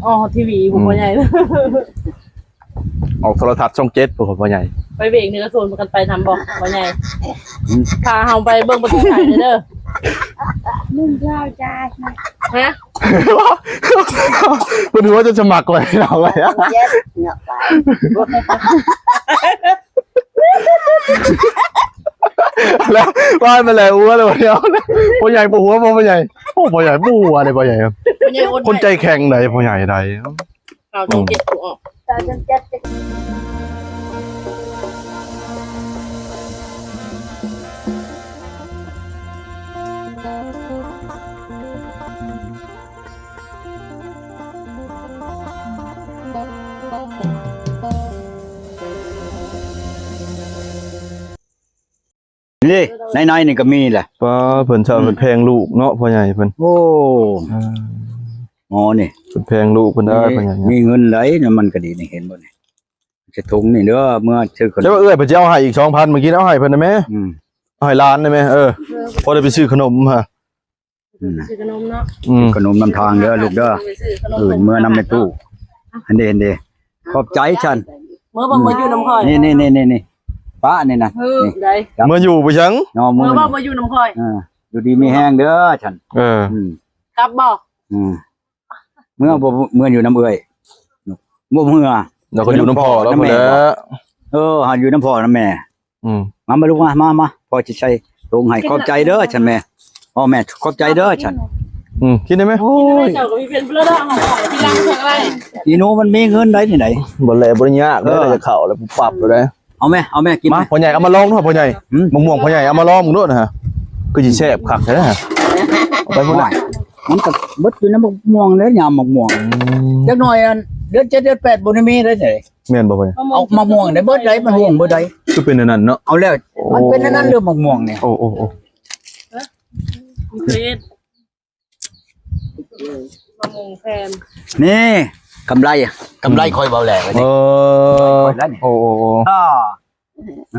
ອອກທີວີ ອືມ ພໍ່ໃຫຍ່ ອອກໂທລະທັດຊ່ອງເຈັດ ໂອ້ ພໍ່ໃຫຍ່ ໄປເວກນີ້ກໍຊວນກັນໄປນຳບໍ່ພໍ່ໃຫຍ່? ອືມ ພາເຮົາໄປເບິ່ງປະເທດໄທເດີ. ໜຶ່ງເທື່ອຈ່າຍ ຮະ? ເພິ່ນວ່າຈະສະໝັກໄວ້ເອົາໄວ້ ເຈັດເນາະ ໄປ ແລ້ວວ່າມາແລ້ວ ຫົວແລ້ວ ພໍ່ໃຫຍ່ບໍ່ຫົວບໍ່ ພໍ່ໃຫຍ່? ໂອ້ ພໍ່ໃຫຍ່ບໍ່ຫົວເດ້ ພໍ່ໃຫຍ່ ຄົນໃຈແຂງໃດພໍ່ໃຫຍ່ໃດ. ເກົ້າ ອືມ ເຈັດ ອອກ ເກົ້າ ເຈັດ ນີ້ ໃນໆນີ້ກໍມີແຫຼະ. ປ້າ ເພິ່ນເຈົ້າ ອືມ ເພິ່ນແພງລູກເນາະ ພໍ່ໃຫຍ່ເພິ່ນ. ໂອ້ ອ່າ ໝໍນີ້ ເພິ່ນແພງລູກເພິ່ນເດີ ມີ ພໍ່ໃຫຍ່ ມີເງິນຫຼາຍນະ ມັນກໍດີນີ້ ເຫັນບໍ່ນີ້? ໃສ່ຖົງນີ້ເດີ ເມືອຊື້ຂະໜົມ. ແຕ່ວ່າເອື້ອຍເພິ່ນຊິເອົາໃຫ້ອີກສອງພັນ ມື້ກີ້ເອົາໃຫ້ເພິ່ນໄດ້ແມ? ອືມ ເອົາໃຫ້ຫຼານໄດ້ແມ? ເອີ ພໍໄດ້ໄປຊື້ຂະໜົມຫັ້ນ. ອືມ ຊື້ຂະໜົມເນາະ. ອືມ ຊື້ຂະໜົມນຳທາງເດີລູກເດີ. ເອີ ເມືອນຳແມ່ຕູ້. ອັນເດ ອັນເດ ຂອບໃຈຊັ້ນ. ເມືອບໍ່ ເມືອຢູ່ນຳຂ້ອຍ. ນີ້ໆໆໆ ປ້ານີ້ນະ. ເອີ ນີ້ ໄດ້ ເມືອຢູ່ໄປຫຍັງ? ເນາະ ເມືອບໍ່ ເມືອຢູ່ນຳຂ້ອຍ. ເອີ ຢູ່ດີມີແຮງເດີຊັ້ນ. ເອີ ອືມ ກັບບໍ່? ອືມ ເມືອບໍ່ ເມືອຢູ່ນຳເອື້ອຍ ບໍ່ເມືອ ແລ້ວກໍຢູ່ນຳພໍ່ລາວພຸ້ນແຫຼະ. ເອີ ຫາຢູ່ນຳພໍ່ນຳແມ່. ອືມ ມາ ມາລູກມາ ມາ ມາ ພໍ່ຊິໃສ່ຖົງໃຫ້. ຂອບໃຈເດີຊັ້ນແມ່. ພໍ່ແມ່ ຂອບໃຈເດີຊັ້ນ. ອືມ ກິນໄດ້ໄໝ? ໂອ້ຍ ເຈົ້າກໍມີເປັນເບືອດເນາະ ທີຫຼັງເຖິງໄດ້. ອີໂນມັນມີເງິນໄດ໋ນີ້ໄດ໋. ບໍ່ແລ ບໍ່ໄດ້ຍາກເດີ ເອີ ຈະເຂົ້າແລ້ວປັບໂລດໄດ໋. ເອົາແມ່ ເອົາແມ່ ກິນ ມາ ແມ່ ພໍ່ໃຫຍ່ ເອົາມາລອງດູພໍ່ໃຫຍ່. ຫືມ ໝາກມ່ວງພໍ່ໃຫຍ່ ເອົາມາລອງເບິ່ງດູນະ. ຄືຊິແຊບຄັກແທ້ນະ. ເອົາໄປພຸ້ນແຫຼະ. ໂອ້ຍ ມັນກໍເບິດຢູ່ໃນໝາກມ່ວງແຫຼະ ຍາມໝາກມ່ວງ. ອືມ ຈັກໜ່ອຍອັນເດືອນເຈັດເດືອນແປດບໍ່ໄດ້ມີໄດ໋. ແມ່ນບໍ່ພໍ່ໃຫຍ່? ເອົາໝາກມ່ວງໄດ້ເບິດໄດ໋ ມັນຮ່ວງເບິດໄດ໋. ຄືເປັນອັນນັ້ນເນາະ. ເອົາແລ້ວ ໂອ້ ມັນເປັນອັນນັ້ນເລື່ອງໝາກມ່ວງນີ້. ໂອ້ ໂອ້ ໂອ້ ເຮັດ ມະມ່ວງແຜ່ນ ນີ້ ກຳໄລ ກຳໄລ ອືມ ຂ້ອຍເວົ້າແລ້ວ ເອີ ຂ້ອຍແລ້ວນີ້. ໂອ້ ໂອ້ ໂອ້ ອ່າ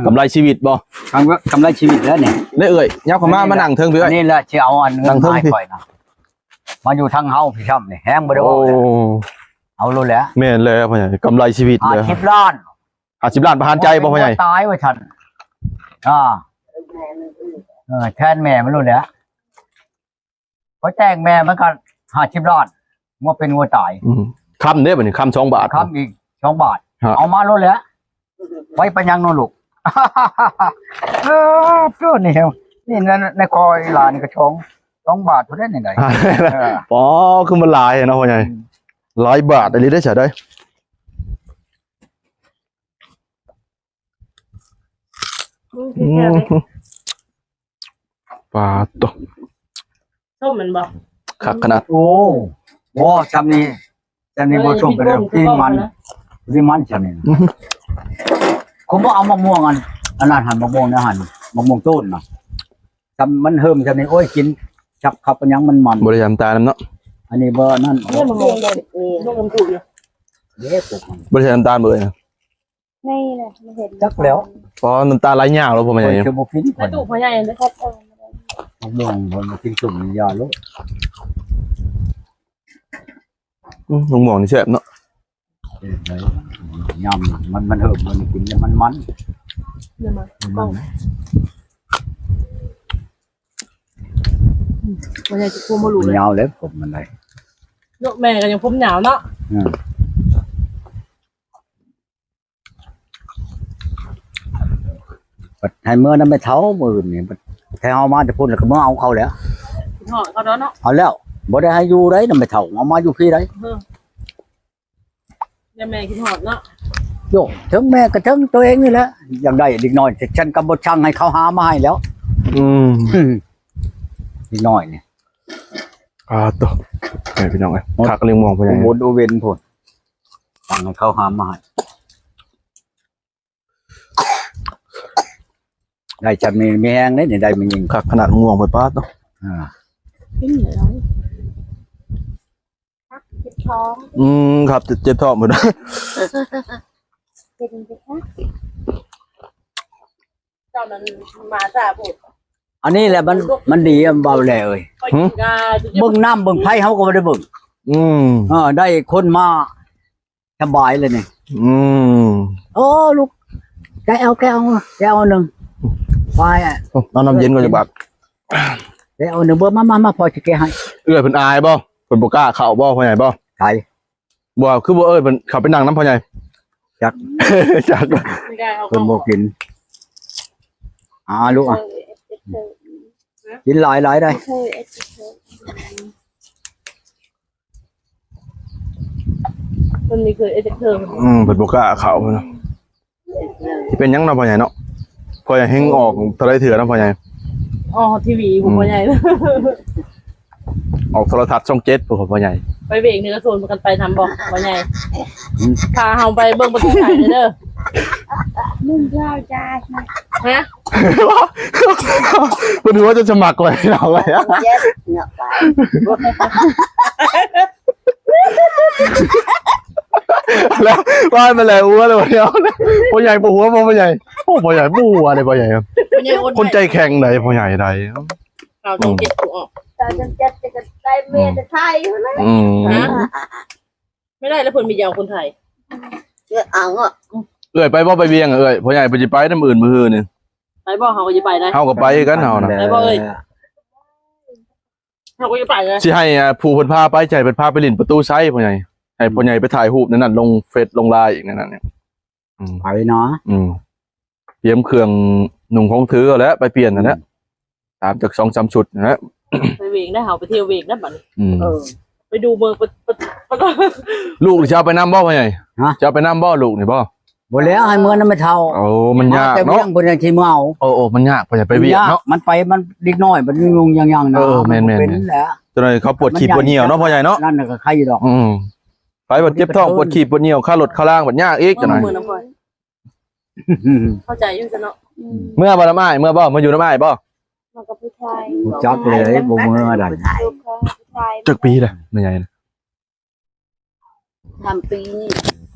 ກຳໄລຊີວິດບໍ່? ກຳ ກຳໄລຊີວິດແລ້ວນີ້. ເອື້ອຍ ຍາວເຂົ້າມາ ມານັ່ງເທິງພີ້ເອື້ອຍ. ນີ້ແຫຼະຊິເອົາອັນເງິນ ນັ່ງເທິງ ໃຫ້ຂ້ອຍນະ ມາຢູ່ທາງເຮົາພີ້ຊ້ຳນີ້ ແຮງບໍ່ໄດ້ເວົ້າແລ້ວ. ໂອ້ ເອົາໂລດແຫຼະ. ແມ່ນແລ້ວພໍ່ໃຫຍ່ ກຳໄລຊີວິດເລີຍ. ຫ້າສິບລ້ານ ຫ້າສິບລ້ານ ປະຫານໃຈບໍ່ພໍ່ໃຫຍ່? ຕາຍວ່າຊັ້ນ. ອ່າ ເອີ ແທນແມ່ມັນໂລດແຫຼະ. ຂ້ອຍແຕ່ງແມ່ມັນກໍຫ້າສິບລ້ານ ງົວເປັນງົວຕາຍ. ອືມ ຄຳເດ້ ບັດນີ້ຄຳສອງບາດ ຄຳອີກສອງບາດ. ເອົາມາໂລດແຫຼະ. ໄວ້ໄປຫຍັງເນາະລູກ? ເອີ ໂຕນີ້ ນີ້ໃນ ໃນຄໍອີຫຼານີ້ກໍສອງ ສອງບາດພຸ້ນແຫຼະນີ້ໄດ໋. ອໍ ຄືມັນຫຼາຍເນາະພໍ່ໃຫຍ່. ອືມ ຫຼາຍບາດອີ່ຫຼີເດ້ ສະໄດ໋. ອືມ ປາດໂຕ ສົ້ມແມ່ນບໍ່? ຄັກຂະໜາດ. ໂອ້ ບໍ່ ຊ່ຳນີ້ ຊ່ຳນີ້ບໍ່ສົ້ມປານໃດ. ເອີ ພີ່ມັນ ພີ່ມັນຊ່ຳນີ້. ອືມ ຄົນບໍ່ເອົາໝາກມ່ວງອັນ ອັນນັ້ນຫັ້ນ ໝາກມ່ວງນັ້ນຫັ້ນ ໝາກມ່ວງຕົ້ນນະ. ຊ່ຳມັນເຫິມຊ່ຳນີ້ ໂອ້ຍ ກິນຈັກຄັບປານຫຍັງ ມັນມັນ. ບໍ່ໄດ້ໃສ່ນ້ຳຕານນຳເນາະ. ອັນນີ້ບໍ່ນັ້ນ ນີ້ໝາກມ່ວງບໍ່? ນີ້ ລູກນ້ຳປູກຢູ່. ເດ້ ບໍ່ໄດ້ໃສ່ນ້ຳຕານເບີດ. ນີ້ແຫຼະ ມັນເຫັນ ຈັກແລ້ວ. ອໍ ນ້ຳຕາໄຫຼຍາວແລ້ວ ພໍ່ໃຫຍ່. ຂ້ອຍຄືບໍ່ກິນ ແລ້ວຕູ້ພໍ່ໃຫຍ່ເດ້. ເອີ ມະມ່ວງ ບໍ່ກິນສົ້ມ ຢາໂລດ. ອືມ ໝາກມ່ວງນີ້ແຊບເນາະ. ເອີ ໄດ້ ຍາມມັນ ມັນເຫິມ ມັນກິນແລ້ວມັນມັນ. ເດີມາ ມັນ ອືມ ພໍ່ໃຫຍ່ຈະຄົມບໍ່ຮູ້ເລີຍ ຍາວເລີຍ ຜົມມັນໄດ້ເນາະ. ແມ່ກໍຍັງຜົມຍາວເນາະ. ອືມ ບັດໃຫ້ເມືອນຳແມ່ເຖົ້າມື້ອື່ນນີ້ ບັດໃຫ້ເຮົາມາແຕ່ພຸ້ນ ແລ້ວກໍເມືອເອົາເຂົາແລ້ວ. ຄິດຮອດເຂົາເນາະ. ເອົາແລ້ວ ບໍ່ໄດ້ໃຫ້ຢູ່ໄດ໋ນຳແມ່ເຖົ້າ ເອົາມາຢູ່ພີ້ໄດ໋. ເອີ ແຕ່ແມ່ຄິດຮອດເນາະ. ໂຢ ເຖິງແມ່ກໍເຖິງຕົວເອງນີ້ແຫຼະ ຢາກໄດ້ເດັກນ້ອຍ ແຕ່ສັນກໍບໍ່ສັ່ງໃຫ້ເຂົາຫາມາໃຫ້ແລ້ວ. ອືມ ເດັກນ້ອຍນີ້. ອ່າ ໂຕ ແມ່ພີ່ນ້ອງເອີຍ ຄັກເລີຍ ໝ່ວງພໍ່ໃຫຍ່ ໂອເວັນພຸ້ນ ສັ່ງໃຫ້ເຂົາຫາມາໃຫ້. ໄດ້ຈຳມີ ມີແຮງເດ້ນີ້ ໄດ້ແມ່ຍິງ ຄັກຂະໜາດ ໝ່ວງເພິ່ນ ປາດເນາະ. ອ່າ ກິນແລ້ວ ຄັກເຈັບທ້ອງ. ອືມ ຄັກ ເຈັບ ເຈັບທ້ອງເພິ່ນ ເປັນໄປຊະ. ເຈົ້ານັ້ນມາຊ້າໂພດ. ອັນນີ້ແຫຼະມັນ ມັນດີ ເວົ້າແລ້ວເອີຍ. ຫືມ ເບິ່ງນ້ຳເບິ່ງໄຟເຮົາກໍບໍ່ໄດ້ເບິ່ງ. ອືມ ເອີ ໄດ້ຄົນມາສະບາຍເລີຍນີ້. ອືມ ໂອ້ ລູກ ແກະເອົາ ແກະເອົາ ແກະເອົາໜຶ່ງ ໄປ ເອົານ້ຳເຢັນກ່ອນຈັກບາດ ແກະເອົາໜຶ່ງ ເບິ່ງ ມາ ມາ ມາ ພໍ່ຊິແກະໃຫ້. ເອື້ອຍເພິ່ນອາຍບໍ່? ເພິ່ນບໍ່ກ້າເຂົ້າບໍ່ ພໍ່ໃຫຍ່ບໍ່? ໃຜ? ບໍ່ ຄືບໍ່ເອີ້ນເພິ່ນເຂົ້າໄປນັ່ງນຳພໍ່ໃຫຍ່? ຈັກ ຈັກ ເພິ່ນບໍ່ກິນ. ອາ ລູກ ອາ ກິນຫຼາຍໆໄດ໋. ເພິ່ນມີເຄີຍເອັດຈັກເທື່ອ. ອືມ ເພິ່ນບໍ່ກ້າເຂົ້າເນາະ. ຊິເປັນຫຍັງເນາະພໍ່ໃຫຍ່ເນາະ? ພໍ່ໃຫຍ່ແຮ່ງອອກເທົ່າໃດເທື່ອເນາະພໍ່ໃຫຍ່? ອອກທີວີ ອືມ ພໍ່ໃຫຍ່ ອອກໂທລະທັດຊ່ອງເຈັດພຸ້ນພໍ່ໃຫຍ່. ໄປເວກນີ້ກະຊວນກັນໄປນຳບໍ່ພໍ່ໃຫຍ່? ອືມ ພາເຮົາໄປເບິ່ງປະເທດໄທເດີ. ໜຶ່ງເທື່ອຈານ ຮະ? ເພິ່ນວ່າຈະສະໝັກໄວ້ເນາະ ເຈັດເນາະ ໄປ ແລ້ວວ່າມາແລ້ວ ຫົວແລ້ວ ພໍ່ໃຫຍ່ບໍ່ຫົວບໍ່ ພໍ່ໃຫຍ່? ໂອ້ ພໍ່ໃຫຍ່ບໍ່ຫົວເດ້ ພໍ່ໃຫຍ່ ຄົນໃຈແຂງໃດພໍ່ໃຫຍ່ໃດ. ເອົາ ອືມ ເຈັດຜູ້ອອກ ຕາຍຈັງເຈັດ ຈະໄດ້ເມຍ ອືມ ແຕ່ໄທພຸ້ນນະ. ອືມ ຮະ? ບໍ່ໄດ້ແລ້ວ ເພິ່ນມີແຕ່ເອົາຄົນໄທ. ເອື້ອຍ ເອົາເນາະ ເອື້ອຍໄປບໍ່ ໄປວຽງ ເອື້ອຍ? ພໍ່ໃຫຍ່ເພິ່ນຊິໄປນຳອື່ນມື້ຮືນີ້. ໄປບໍ່? ເຮົາກໍຊິໄປນະ ເຮົາກໍໄປຄືກັນເຮົານະ. ໄປບໍ່ເອື້ອຍ? ເຮົາກໍຊິໄປນະ ຊິໃຫ້ ອ່າ ຜູ້ເພິ່ນພາໄປ ຊິໃຫ້ເພິ່ນພາໄປຫຼິ້ນປະຕູໄຊພໍ່ໃຫຍ່ ໃຫ້ພໍ່ໃຫຍ່ໄປຖ່າຍຮູບໃນນັ້ນ ລົງເຟສລົງລາຍອີກໃນນັ້ນ. ອືມ ໄປເນາະ. ອືມ ຕຽມເຄື່ອງນຸ່ງຂອງຖືເອົາແຫຼະ ໄປປ່ຽນຫັ້ນແຫຼະ. ອືມ ຕາມຈັກສອງສາມຊຸດຫັ້ນແຫຼະ. ໄປເວກໄດ້ ເຮົາໄປທ່ຽວເວກໄດ້ບັດນີ້. ອືມ ເອີ ໄປດູເມືອງ ໄປ ໄປ ໄປ ລູກນີ້ຊິເອົາໄປນຳບໍ່ພໍ່ໃຫຍ່? ຮະ? ຊິເອົາໄປນຳບໍ່ລູກນີ້ບໍ່? ບໍ່ແລ້ວ ໃຫ້ເມືອນຳແມ່ເຖົ້າ. ໂອ້ ມັນຍາກເນາະ ແຕ່ວຽງເພິ່ນຈັ່ງຊິມາເອົາ. ໂອ້ ໂອ້ ມັນຍາກ ພໍ່ໃຫຍ່ໄປວຽກເນາະ. ມັນໄປ ມັນເດັກນ້ອຍ ມັນຍຸງໆຍັງໆນະ. ເອີ ແມ່ນໆ ເປັນແລ້ວ ຈັກໜ່ອຍເຂົາປວດຂີ້ປວດຍ່ຽວເນາະພໍ່ໃຫຍ່ເນາະ. ນັ້ນນະກໍໄຄຢູ່ດອກ. ອືມ ໄປບັດເຈັບທ້ອງ ປວດຂີ້ປວດຍ່ຽວ ຄາລົດຄາລາງບັດຍາກອີກ ຈັກໜ່ອຍ. ເຂົ້າໃຈຢູ່ຊັ້ນເນາະ. ອືມ ເມືອບໍ່ນຳອ້າຍ? ເມືອບໍ່? ມາຢູ່ນຳອ້າຍບໍ່? ມາກັບຜູ້ຊາຍ. ຮູ້ຈັກເລີຍ ບໍ່ເມືອໃດ. ຜູ້ຊາຍ. ຈັກປີລະແມ່ໃຫຍ່ນະ? ສາມປີນີ້.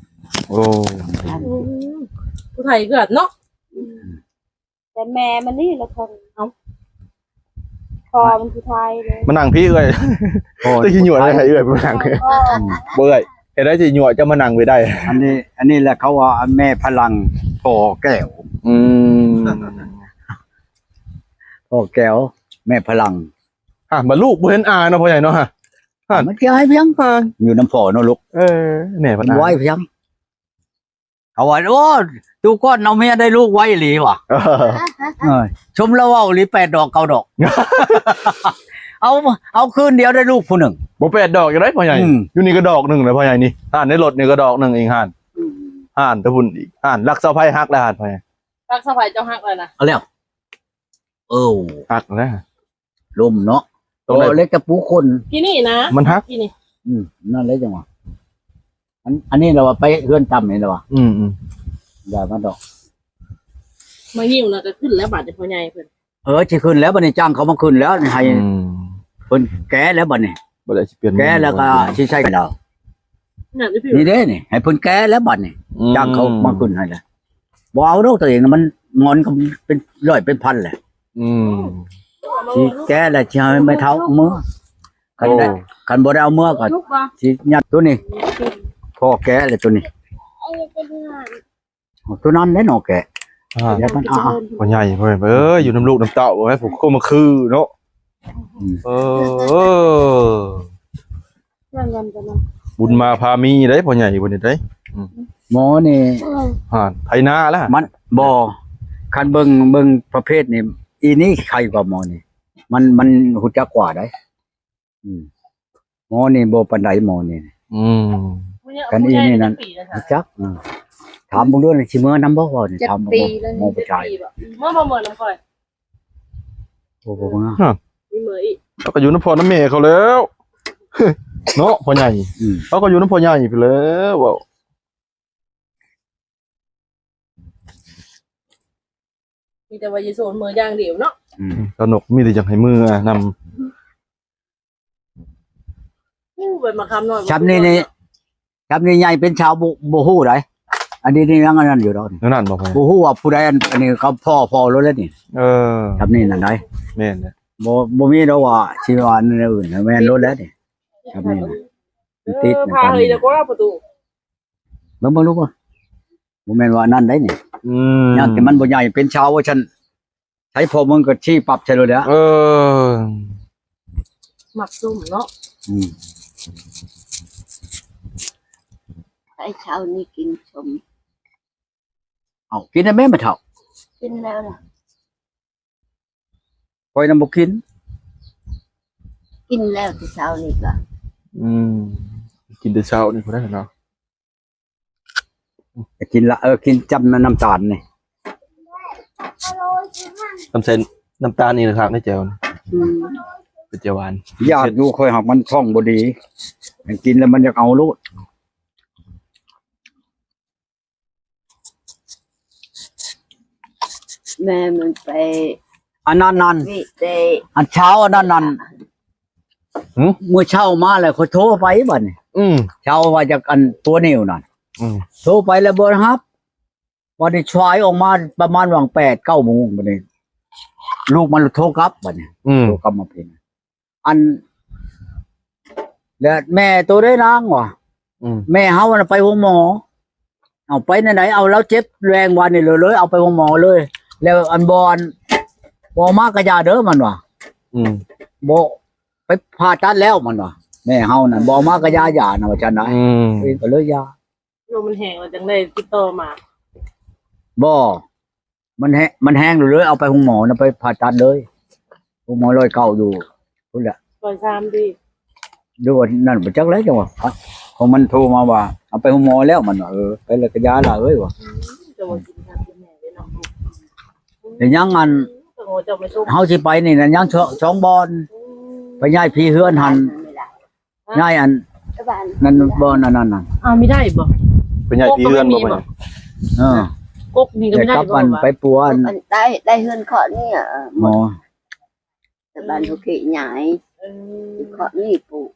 ໂອ້ ອືມ ຜູ້ໄທເກືອບເນາະ. ອືມ ແຕ່ແມ່ມັນນີ້ລະຄົນ. ເອົ້າ ພໍ່ມັນຜູ້ໄທເລີຍ. ມານັ່ງພີ້ເອື້ອຍ. ອໍ ຈະຂີ້ຫຍວດໃຫ້ເອື້ອຍມານັ່ງ. ອໍ ບໍ່ເອື້ອຍ ເຮັດໃດຊິຫຍວດເຈົ້າມານັ່ງໄປໄດ້. ອັນນີ້ ອັນນີ້ແຫຼະເຂົາວ່າແມ່ພະລັງພໍ່ແກ້ວ. ອືມ ພໍ່ແກ້ວ ແມ່ພະລັງ. ຮະ ບາດລູກບໍ່ເຫັນອາຍເນາະພໍ່ໃຫຍ່ເນາະ. ຮະ ຮະ ມັນຊິອາຍພຽງ ຢູ່ນຳພໍ່ເນາະລູກ. ເອີ ແມ່ເພິ່ນອາຍ ໄວພຽງ. ເຂົາວ່າ ໂອ້ ຕູກ້ອນເອົາເມຍໄດ້ລູກໄວອີ່ຫຼີວ່າ. ເອີ ເອີ ຊົມລາວເວົ້າອີ່ຫຼີ ແປດດອກເກົ້າດອກ ເອົາ ເອົາຄືນດຽວໄດ້ລູກຜູ້ໜຶ່ງ. ບໍ່ແປດດອກຈັ່ງໃດພໍ່ໃຫຍ່? ອືມ ຢູ່ນີ້ກໍດອກໜຶ່ງແລ້ວພໍ່ໃຫຍ່ນີ້. ຫັ້ນໃນລົດນີ້ກໍດອກໜຶ່ງອີກຫັ້ນ. ອືມ ຫັ້ນແຕ່ພຸ້ນອີກ ຫັ້ນລັກສະໃພ້ຮັກແລ້ວຫັ້ນພໍ່ໃຫຍ່. ລັກສະໃພ້ເຈົ້າຮັກແລ້ວນະ. ເອົາແລ້ວ. ເອີ ຮັກແລ້ວ. ລົມເນາະ. ໂຕເລັກ ໂຕເລັກຕະປູຂົນ ທີ່ນີ້ນະ ມັນຫັກທີ່ນີ້. ອືມ ນັ້ນແຫຼະຈັ່ງວ່າ ອັນ ອັນນີ້ລະວ່າໄປເຮືອນຕ່ຳນີ້ລະວ່າ. ອືມໆ ຢ່າມາດອກ. ມາຫິ້ວນະກໍຂຶ້ນແລ້ວບາດນີ້ພໍ່ໃຫຍ່ເພິ່ນ. ເອີ ຊິຂຶ້ນແລ້ວບາດນີ້ ຈ້າງເຂົາມາຂຶ້ນແລ້ວນີ້ ໃຫ້ ອືມ ເພິ່ນແກະແລ້ວບາດນີ້. ບໍ່ໄດ້ຊິປ່ຽນ ແກະແລ້ວກໍຊິໃສ່ແລ້ວ. ນີ້ເດ້ນີ້ ໃຫ້ເພິ່ນແກະແລ້ວບາດນີ້. ອືມ ຈ້າງເຂົາມາຂຶ້ນໃຫ້ແລ້ວ. ບໍ່ເອົາດອກ ຕົວເອງມັນງອນກໍເປັນຮ້ອຍເປັນພັນແຫຼະ. ອືມ ຊິແກະແລ້ວຊິໃຫ້ແມ່ເຖົ້າເມືອ. ຄັນໄດ້ ໂອ້ ຄັນບໍ່ໄດ້ເອົາເມືອກໍຊິຍັດຕົວນີ້. ພໍ່ແກະແລ້ວຕົວນີ້ ຕົວນັ້ນແຫຼະເນາະແກະ. ອ່າ ຢ່າມັນ ອ່າ ພໍ່ໃຫຍ່ ພໍ່ໃຫຍ່ເອີຍ ຢູ່ນຳລູກນຳເຕົ້າ ໂອ້ຍ ຜູ້ຄົນມາຄືເນາະ. ອືມ ເອີ ບຸນມາພາມີໄດ໋ ພໍ່ໃຫຍ່ຜູ້ນີ້ໄດ໋. ອືມ ໝໍນີ້ ຫານໄຖນາລະ ມັນບໍ່ ຄັນເບິ່ງ ເບິ່ງປະເພດນີ້ ອີນີ້ໄຄກວ່າໝໍນີ້ ມັນ ມັນຮູ້ຈັກກວ່າໄດ໋. ອືມ ໝໍນີ້ບໍ່ປານໃດ ໝໍນີ້. ອືມ ຄັນອີນີ້ນັ້ນ ຮູ້ຈັກ. ອືມ ຖາມເບິ່ງດູ ຊິເມືອນຳບໍ່ ເວົ້ານີ້ ຈັກປີແລ້ວນີ້ ຖາມເບິ່ງ ໝໍຜູ້ຊາຍ ເມືອບໍ່ ເມືອນຳຂ້ອຍ. ໂອ້ ບໍ່ເມືອ ຮະ ມີເມືອອີກ ເຮົາກໍຢູ່ນຳພໍ່ນຳແມ່ເຂົາແລ້ວ ເນາະ ພໍ່ໃຫຍ່. ອືມ ເຮົາກໍຢູ່ນຳພໍ່ໃຫຍ່ພຸ້ນແລ້ວ ເວົ້າ ມີແຕ່ວ່າຢ່າໂຊນເມືອຢ່າງດຽວເນາະ. ອືມ ຕານົກມີແຕ່ຢາກໃຫ້ເມືອນຳ. ໂອ້ ໃບມະຂາມນ້ອຍ ຊ່ຳນີ້ນີ້ ຊ່ຳນີ້ໃຫຍ່ເປັນສາວບໍ່ ບໍ່ຮູ້ໃດ໋. ອັນນີ້ນີ້ຍັງອັນນັ້ນຢູ່ດອກ ນັ້ນບໍ່ ບໍ່ຮູ້ວ່າຜູ້ໃດ. ອັນ ອັນນີ້ເຂົາພໍ້ ພໍ້ໂລດແລ້ວນີ້. ເອີ ຊ່ຳນີ້ນັ້ນໃດ໋. ແມ່ນແຫຼະ ບໍ່ ບໍ່ມີດອກວ່າຊິວ່າອັນອື່ນ ແມ່ນໂລດແລ້ວນີ້ ຊ່ຳນີ້ນະ. ມັນຕິດ ເອີ ນຳກັນ ພາເຮີຍແລ້ວກໍປະຕູ ເບິ່ງ ເບິ່ງດູ ບໍ່ ບໍ່ແມ່ນວ່າອັນນັ້ນໄດ໋ນີ້ ອືມ ຍັງແຕ່ມັນບໍ່ໃຫຍ່ ເປັນຊາວວ່າຊັ້ນ ໃຊ້ພໍ່ມຶງກໍຊີ້ປັບໃສ່ໂລດແຫຼະ ເອີ ມັກສົ້ມເນາະ ອືມ ໃຊ້ເຊົ້ານີ້ກິນສົ້ມ ເອົ້າ ກິນໄດ້ແມ່ ແມ່ເຖົ້າ ກິນແລ້ວລະ ຂ້ອຍນຳບໍ່ກິນ ກິນແລ້ວແຕ່ເຊົ້ານີ້ກະ ອືມ ກິນແຕ່ເຊົ້ານີ້ພຸ້ນນະເນາະ ກິນລະ ເອີ ກິນຈ້ຳນ້ຳຕານນີ້ ນ້ຳໃສ່ນ້ຳຕານນີ້ລະຄັກໃນແຈ່ວນີ້ ອືມ ເປັນແຈ່ວຫວານ ຢາກຢູ່ ຂ້ອຍຫາກມັນທ້ອງບໍ່ດີ ກິນແລ້ວມັນຢາກເອົາໂລດ. ແມ່ມັນໄປ ອັນນັ້ນນັ້ນ ນີ້ໄດ້ ອັນເຊົ້າອັນນັ້ນນັ້ນ ຫື ມື້ເຊົ້າມາແລ້ວຂ້ອຍໂທໄປບັດນີ້ ອືມ ເຊົ້າວ່າຈາກອັນຕົວນິວນັ້ນ ອືມ ໂທໄປແລ້ວບໍ່ຮັບ ບັດນີ້ສາຍອອກມາປະມານຫວ່າງແປດເກົ້າໂມງ ບັດນີ້ລູກມັນໂທກັບ ບັດນີ້ ອືມ ໂທກັບມາພີ້ ອັນ ແລ້ວແມ່ໂຕໃດນາງວະ ອືມ ແມ່ເຮົານະໄປໂຮງໝໍ ເອົາໄປແນວໃດ ເອົາລາວເຈັບແຮງວານນີ້ເລີຍ ເລີຍເອົາໄປໂຮງໝໍເລີຍ ແລ້ວອັນບໍ່ ບໍ່ເອົາມາກະຢ່າເດີ ມັນວ່າ ອືມ ບໍ່ໄປຜ່າຕັດແລ້ວ ມັນວ່າ ແມ່ເຮົານັ້ນບໍ່ເອົາມາກະຢ່າ ຢ່ານະ ວ່າຊັ້ນນະ ອືມ ເອງກໍເລີຍຢ່າ ໂລກມັນແຮງແລ້ວຈັ່ງໄດ້ຕິດຕໍ່ມາ ບໍ່ ມັນແຮງ ມັນແຮງເລີຍ ເອົາໄປໂຮງໝໍນະ ໄປຜ່າຕັດເລີຍ ໂຮງໝໍຮ້ອຍເກົ້າຢູ່ພຸ້ນແຫຼະ ຮ້ອຍສາມຕິ ຫຼືວ່ານັ້ນບໍ່ຈັກແຫຼະ ຈັ່ງວ່າ ຂອງມັນໂທມາວ່າ ເອົາໄປໂຮງໝໍແລ້ວ ມັນວ່າ ເອີ ໄປແລ້ວກະຢ່າລະເອີຍວ່າ ອືມ ແຕ່ວ່າກິນຄັກກິນແນ່ເດ້ເນາະ ແຕ່ຍັງອັນ ໂອ້ ເຈົ້າໄປຊົມ ເຮົາຊິໄປນີ້ນະ ຍັງສອງ ສອງບ່ອນ ອືມ ໄປຍ້າຍຜີເຮືອນຫັ້ນ ຍ້າຍອັນ ນັ້ນບໍ່ ນັ້ນ ນັ້ນ ນັ້ນ ອ້າວ ມີໄດ້ບໍ່ ເປັນໃຫຍ່ພີເຮືອນບໍ່ ກົກກໍບໍ່ມີບໍ່ ເອີ ກົກນີ້ກໍມີໄດ້ບໍ່ ໄປປົວອັນ ໄດ້ ໄດ້ເຮືອນເຄາະນີ້ ເອີ ໝໍ ແຕ່ບ້ານໂອເຄຍາຍ ເອີ ເຄາະນີ້ປູກ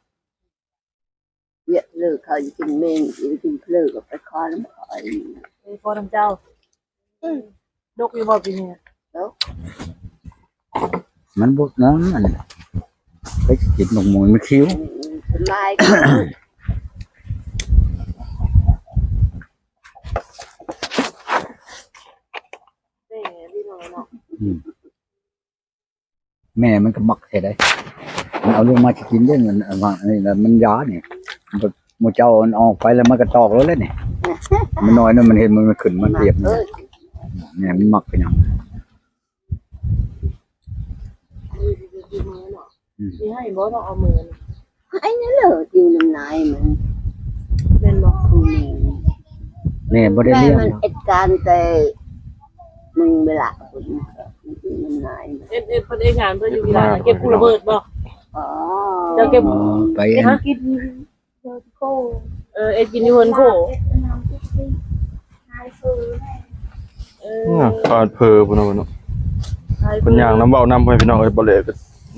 ວຽກເລີເຂົາກິນເມັງ ກິນເຜີກໍໄປເຄາະນຳຂ້ອຍ ໄປເຄາະນຳເຈົ້າ ອືມ ດົກຢູ່ບໍ່ປີນີ້? ດົກ ມັນບໍ່ງາມ ອັນນີ້ ໄປກິນໝາກມ່ວງມັນຄິວ ອືມ ສະບາຍ ແມ່ນີ້ເນາະ ອືມ. ແມ່ມັນກໍມັກແທ້ໃດ໋ ມັນເອົາລົງມາຊິກິນເດ້ ມັນ ອັນນີ້ລະມັນຢານີ້ ໝູ່ເຈົ້າເອົາອອກໄປແລ້ວມັນກໍຕອກໂລດແລ້ວນີ້ ມັນນ້ອຍນັ້ນ ມັນເຫັນມັນຂຶ້ນມາຕຽບນີ້ ແມ່ມັນມັກຄືຫຍັງ ອືມ ຊິໃຫ້ບໍ່ເນາະ ເອົາມື້ນີ້ ໃຫ້ນັ້ນເລີຍ ຢູ່ນຳນາຍມັນ ແມ່ນບໍ່? ອືມ ແມ່ບໍ່ໄດ້ລ້ຽງ ແມ່ມັນເຮັດການແຕ່ ມຶງເວລາເພິ່ນຢູ່ນຳນາຍ ເຮັດ ເຮັດ ເພິ່ນເຮັດງານ ເພິ່ນຢູ່ເວລາ ເກັບກູ້ລະເບີດບໍ່? ອໍ ເຈົ້າເກັບ ອໍ ໄປ ເຮັດກິນ ເອີ ເຮັດກິນຢູ່ເຮືອນໂຄ ເອີ ຂາດເຜີພຸ້ນນະ ເພິ່ນຍ່າງນຳເວົ້ານຳ ພໍ່ແມ່ພີ່ນ້ອງເອີຍ ບໍ່ແລກໍ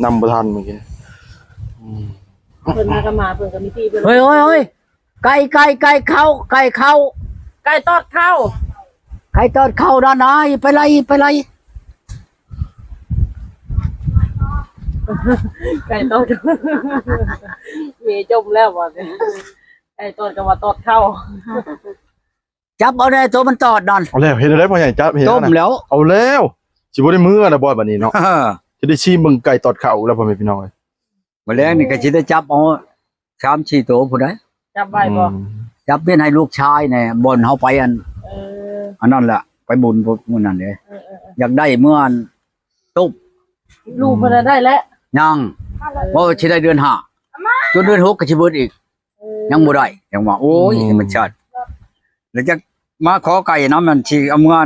ນຳບໍ່ທັນມື້ກີ້ ອືມ ເພິ່ນຫາກໍມາ ເພິ່ນກໍມີທີ່ເພິ່ນ ເຮີ້ຍ ໂອ້ຍ ໂອ້ຍ ໄກ່ ໄກ່ ໄກ່ເຂົ້າ ໄກ່ເຂົ້າ ໄກ່ຕອດເຂົ້າ ໄກ່ຕອດເຂົ້ານັ້ນນາ ໄປໄລ່ ໄປໄລ່ ໄກ່ຕອດ ເມຈົມແລ້ວບັດນີ້ ໄກ່ຕອດກໍວ່າຕອດເຂົ້າ ຈັບເອົາແດ່ໂຕມັນຕອດນັ້ນ ເອົາແລ້ວ ເຮັດແນວໃດພໍ່ໃຫຍ່ ຈັບເຮັດ ຕົ້ມແລ້ວ ເອົາແລ້ວ ຊິບໍ່ໄດ້ເມືອແລ້ວບໍ່ບັດນີ້ເນາະ ຊິໄດ້ຊີມເບິ່ງໄກ່ຕອດເຂົ້າແລ້ວ ພໍ່ແມ່ພີ່ນ້ອງເອີຍ. ມື້ແລງນີ້ກໍຊິໄດ້ຈັບເອົາສາມສີ່ໂຕພຸ້ນໃດ໋ ຈັບໄວ້ບໍ່? ອືມ ຈັບເປັນໃຫ້ລູກຊາຍແດ່ ບ່ອນເຮົາໄປອັນ ເອີ ອັນນັ້ນແຫຼະ ໄປບຸນພຸ້ນມື້ນັ້ນເດ້ ເອີໆໆ ຢາກໄດ້ເມືອອັນ ຕົບ ລູກເພິ່ນນະໄດ້ແລ້ວ ຍັງ ເອີ ເວົ້າຊິໄດ້ເດືອນຫ້າ ຈົນເດືອນຫົກກໍຊິເບິດອີກ ເອີ ຍັງບໍ່ໄດ້ ຍັງວ່າ ໂອ້ຍ ອືມ ໃຫ້ມັນຊາດ ແລ້ວຈັກມາຂໍໄກ່ນຳ ມັນຊິເອົາເມືອ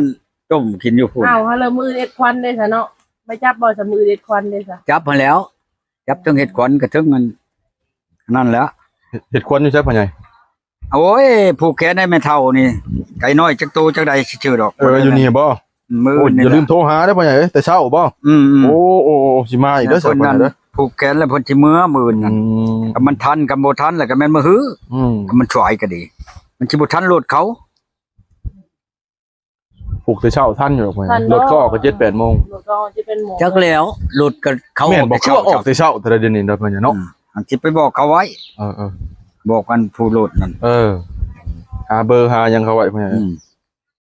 ຕົ້ມກິນຢູ່ພຸ້ນ ອ້າວ ຫັ້ນລະ ມື້ອື່ນເຮັດຄວັນເດ້ຊະເນາະ ໄປຈັບບໍ່ຊະ ມື້ອື່ນເຮັດຄວັນເດ້ຊະ ຈັບຫັ້ນແຫຼ້ວ ຈັບເທິງເຮັດຂວັນກະເທິງອັນນັ້ນແຫຼະ ເຮັດຂວັນຢູ່ໃສພໍ່ໃຫຍ່? ໂອ້ຍ ຜູກແຂນໃຫ້ແມ່ເຖົ້ານີ້ ໄກ່ນ້ອຍຈັກໂຕຈັກໃດຊິເຈີດອກ ເອີ ຢູ່ນີ້ບໍ່? ມື້ອື່ນນີ້ ໂອ້ຍ ຢ່າລືມໂທຫາເດີພໍ່ໃຫຍ່ເອີຍ ແຕ່ເຊົ້າບໍ່? ອືມໆ ໂອ້ ໂອ້ ໂອ້ ຊິມາອີກເດີ ເອີ ພໍ່ໃຫຍ່ເດີ ຜູກແຂນແລ້ວເພິ່ນຊິເມືອມື້ອື່ນນັ້ນ ອືມ ຄັນມັນທັນ ຄັນບໍ່ທັນແລ້ວກະແມ່ນມື້ຮື ອືມ ຄັນມັນສວາຍກະດີ ມັນຊິບໍ່ທັນລົດເຂົາ. ຜູກແຕ່ເຊົ້າທັນຢູ່ດອກ ທັນເນາະ ລົດກໍອອກກໍເຈັດແປດໂມງ ລົດກໍອອກເຈັດແປດໂມງ ຈັກແລ້ວ ລົດກໍເຂົາ ແມ່ນບໍ່ ອອກແຕ່ເຊົ້າ ຄືວ່າອອກແຕ່ເຊົ້າແທ້ເດນີ້ເນາະ ພໍ່ໃຫຍ່ເນາະ ອືມ ອັນຊິໄປບອກເຂົາໄວ້ ເອີ ບອກອັນຜູ້ໂຫຼດນັ້ນ ເອີ ຫາເບີຫາຫຍັງເຂົາໄວ້ ອືມ